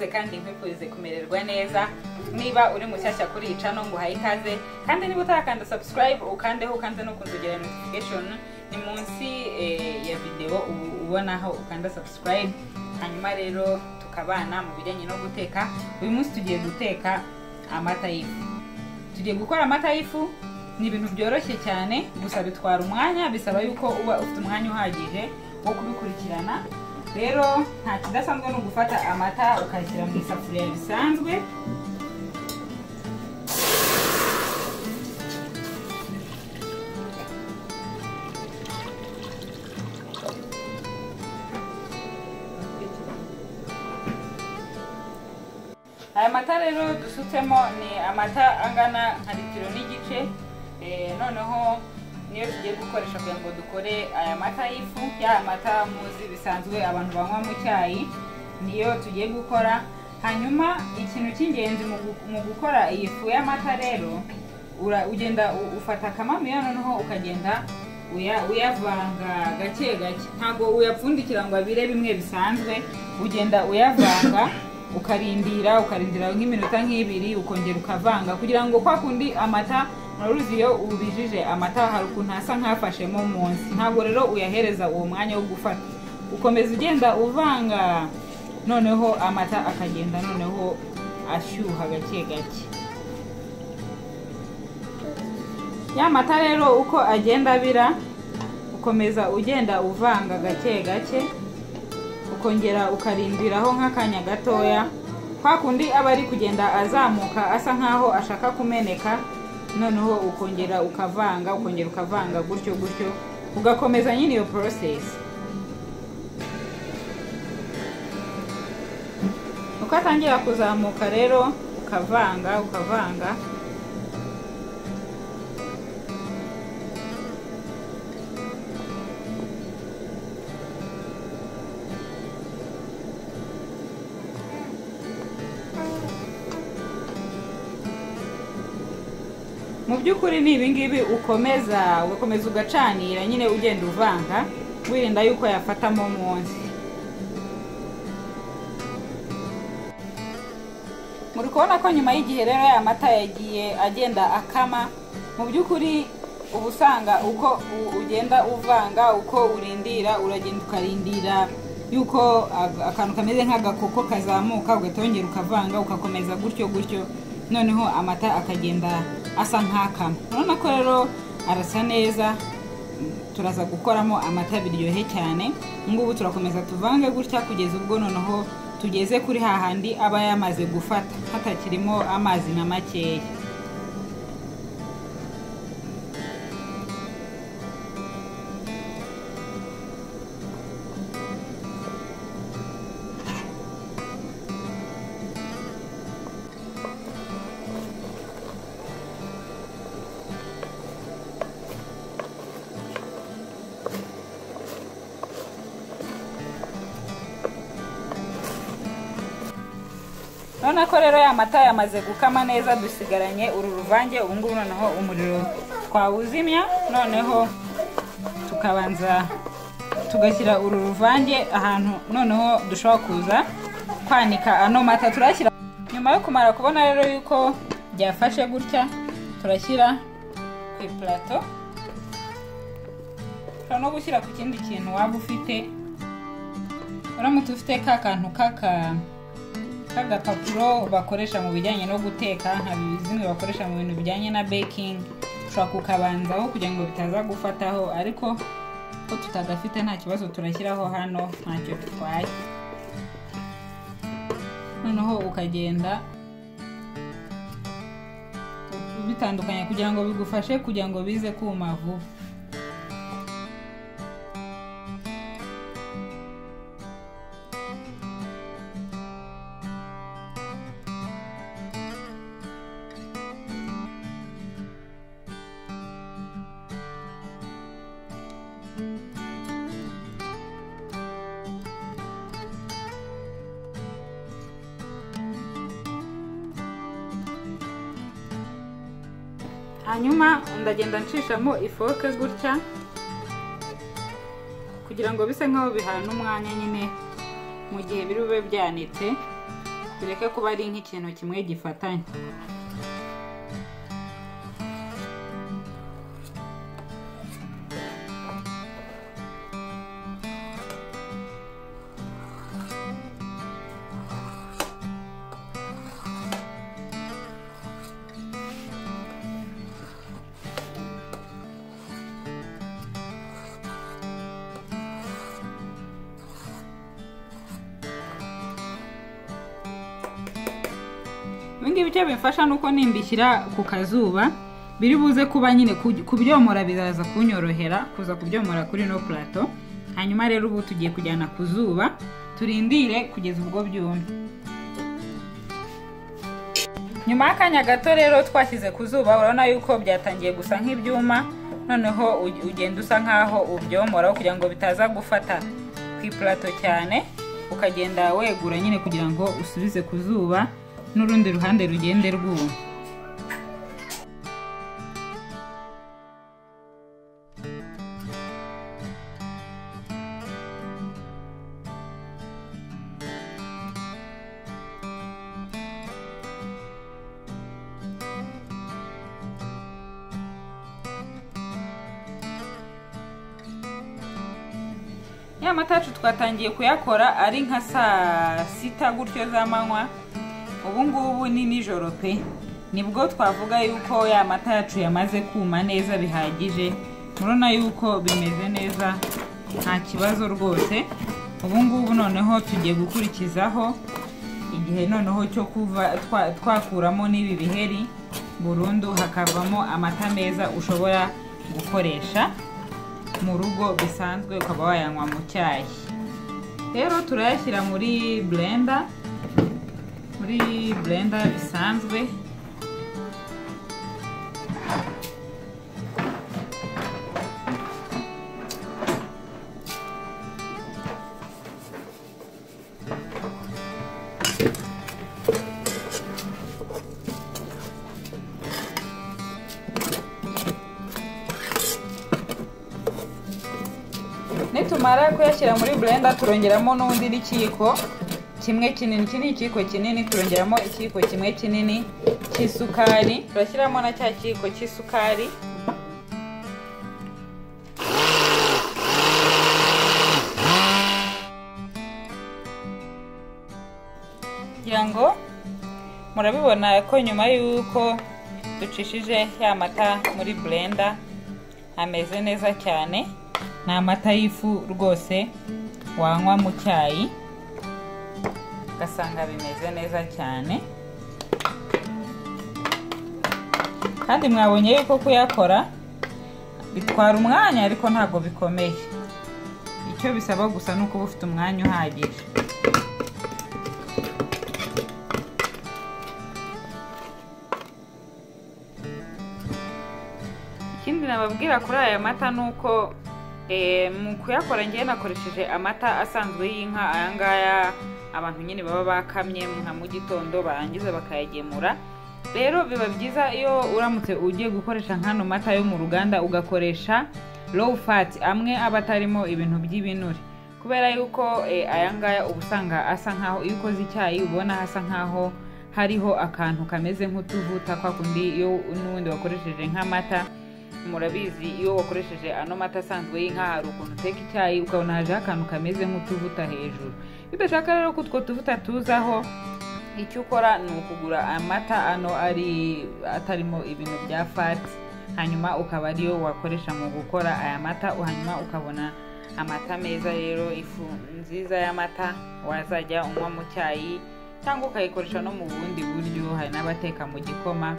kandi nkwifurize kumererwa neza. Niba uri mushyashya kuri iyi channel nguhaye ikaze, kandi niba utarakanda subscribe ukandeho, ukande no kunzogera notification ni munsi ya video ubonaho ukanda subscribe. Hanyuma rero tukabana mu bijyanye no guteka. Uyu munsi tugiye guteka amata y'ifu. Tugiye gukora amata y'ifu. Ni ibintu byoroshye cyane, gusa bitwara umwanya, bisaba yuko uba ufite umwanya uhagije wo kubikurikirana. Rero nta kidasanzwe no gufata amata ukashyira mu isafuriya bisanzwe. Aya mata rero dusutsemo ni amata angana nka litiro n'igice. Noneho niyo tugiye gukoresha kugira ngo dukore aya mata y'ifu, ya mata muzi bisanzwe abantu banywa mu cyayi, niyo tugiye gukora. Hanyuma ikintu cy'ingenzi mu gukora iyi fu y'amata rero, ugenda ufata akamamiyo noneho ukagenda uyavanga gake gake, ntabwo uyapfundikira ngo abire bimwe bisanzwe, ugenda uyavanga ukarindira nk'iminota nk'ibiri, ukongera ukavanga kugira ngo kwa kundi amata muraruzi iyo ubijije amata hari ukuntu asa nk'afashemo munsi, ntabwo rero uyahereza uwo mwanya wo gufata, ukomeza ugenda uvanga noneho amata akagenda noneho ashyuha gake gake. Ya mata rero uko agenda abira ukomeza ugenda uvanga gake gake, ukongera ukarindiraho nk'akanya gatoya, kwa kundi aba ari kugenda azamuka asa nkaho ashaka kumeneka, noneho ukongera ukavanga, ukongera ukavanga gutyo gutyo, ugakomeza nyine iyo process. Uko atangira kuzamuka rero ukavanga ukavanga. Mu by'ukuri ni ibingibi ukomeza ugakomeza ugacanira nyine ugenda uvanga wirinda yuko yafatamo munsi. Muri kubona ko nyuma y'igihe rero ya mata yagiye agenda akama, mu by'ukuri ubusanga uko ugenda uvanga uko urindira, uragenda ukarindira yuko akantu kameze nk'agakoko kazamuka, ugatongera ukavanga ukakomeza gutyo gutyo, noneho amata akagenda asa nk'akama. Urabona ko rero arasa neza, turaza gukoramo amata biryohe cyane. Ngubu turakomeza tuvange gutya kugeza ubwo noneho tugeze kuri hahandi aba yamaze gufata hatakirimo amazi na makeya. Urabona ko rero ya mata yamaze gukama neza, dusigaranye uru ruvange. Ubu ngubu noneho umuriro twawuzimya, noneho tukabanza tugashyira uru ruvange ahantu noneho dushobora kuza kwanika ano mata. Turashyira nyuma yo kumara kubona rero yuko byafashe gutya, turashyira ku ipulato. Ushobora no gushyira ku kindi kintu waba ufite, uramutse ufite ka kantu k'agapapuro bakoresha mu bijyanye no guteka, nka zimwe bakoresha mu bintu bijyanye na baking, ushobora kukabanzaho kugira ngo bitaza gufataho, ariko ko tutagafite nta kibazo, turashyiraho hano ntacyo bitwaye. Noneho ukagenda bitandukanya kugira ngo bigufashe kugira ngo bize kuma vuba. Hanyuma ndagenda nshishamo ifoke gutya kugira ngo bise nkaho bihana umwanya nyine mu gihe biri bube byanitse. Bireke kuba ari nk'ikintu kimwe gifatanye. Ibingibi icyo bimfasha nuko nimbishyira ku kazuba biri buze kuba nyine kubyomora bizaza kunyorohera kuza kubyomora kuri no plateau. Hanyuma rero ubu tugiye kujyana ku zuba turindire kugeza ubwo byumye. Nyuma y'akanya gato rero twashyize ku zuba, urabona yuko byatangiye gusa nk'ibyuma. Noneho ugenda usa nkaho ubyomora kugira ngo bitaza gufata ku plateau cyane, ukagenda wegura nyine kugira ngo usubize ku zuba n'urundi ruhande rugende rwuma. Ya mata yacu twatangiye kuyakora ari nka saa sita gutyo z'amanywa, ubu ngubu ni nijoro pe, nibwo twavuga yuko ya mata yacu yamaze kuma neza bihagije. Murabona yuko bimeze neza nta kibazo rwose. Ubu ngubu noneho tugiye gukurikizaho igihe noneho cyo kuva twakuramo n'ibi biheri burundu, hakavamo amata meza ushobora gukoresha mu rugo bisanzwe ukaba wayanywa mu cyayi. Rero turayashyira muri blender, muri blender bisanzwe. Nitumara kuyashyira muri blender turongeramo n'undi n'ikiyiko kimwe kinini, iki ni ikiyiko kinini, turongeramo ikiyiko kimwe kinini cy'isukari, turashyiramo na cya kiyiko cy'isukari. Kugira ngo murabibona ko nyuma y'uko ducishije ya mata muri blender ameze neza cyane. Ni amata y'ifu rwose wanywa mu cyayi ugasanga bimeze neza cyane. Kandi mwabonye yuko kuyakora bitwara umwanya ariko ntabwo bikomeye, icyo bisaba gusa ni uko uba ufite umwanya uhagije. Ikindi nababwira kuri aya mata ni uko mu kuyakora ngiye nakoresheje amata asanzwe y'inka, aya ngaya abantu nyine baba bakamye nka mu gitondo barangiza bakayagemura. Rero biba byiza iyo uramutse ugiye gukoresha nk'ano mata yo mu ruganda ugakoresha low fat, amwe aba atarimo ibintu by'ibinure, kubera yuko aya ngaya uba usanga asa nkaho iyo ukoze icyayi ubona hasa nkaho hariho akantu kameze nk'utuvuta kwa kundi iyo n'ubundi wakoresheje nk'amata. Murabizi iyo wakoresheje ano mata asanzwe y'inka hari ukuntu uteka icyayi ukabona hajeho akantu kameze nk'utuvuta hejuru. Iyo udashaka rero ko utwo tuvuta tuzaho, icyo ukora ni ukugura amata ano ari atarimo ibintu bya fat, hanyuma ukaba ariyo wakoresha mu gukora aya mata, hanyuma ukabona amata meza. Rero ifu nziza y'amata wazajya unywa mu cyayi cyangwa ukayikoresha no mu bundi buryo, hari n'abateka mu gikoma,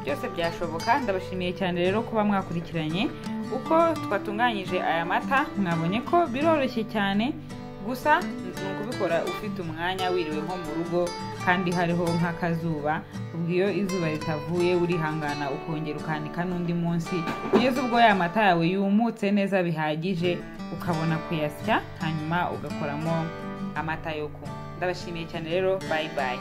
byose byashoboka. Ndabashimiye cyane rero kuba mwakurikiranye uko twatunganyije aya mata. Mwabonye ko biroroshye cyane, gusa ni ukubikora ufite umwanya, wiriwe nko mu rugo kandi hariho nk'akazuba. Ubwo iyo izuba ritavuye urihangana ukongera ukanika n'undi munsi kugeza ubwo ya mata yawe yumutse neza bihagije, ukabona kuyasya hanyuma ugakoramo amata yo kunywa. Ndabashimiye cyane rero, bye bye.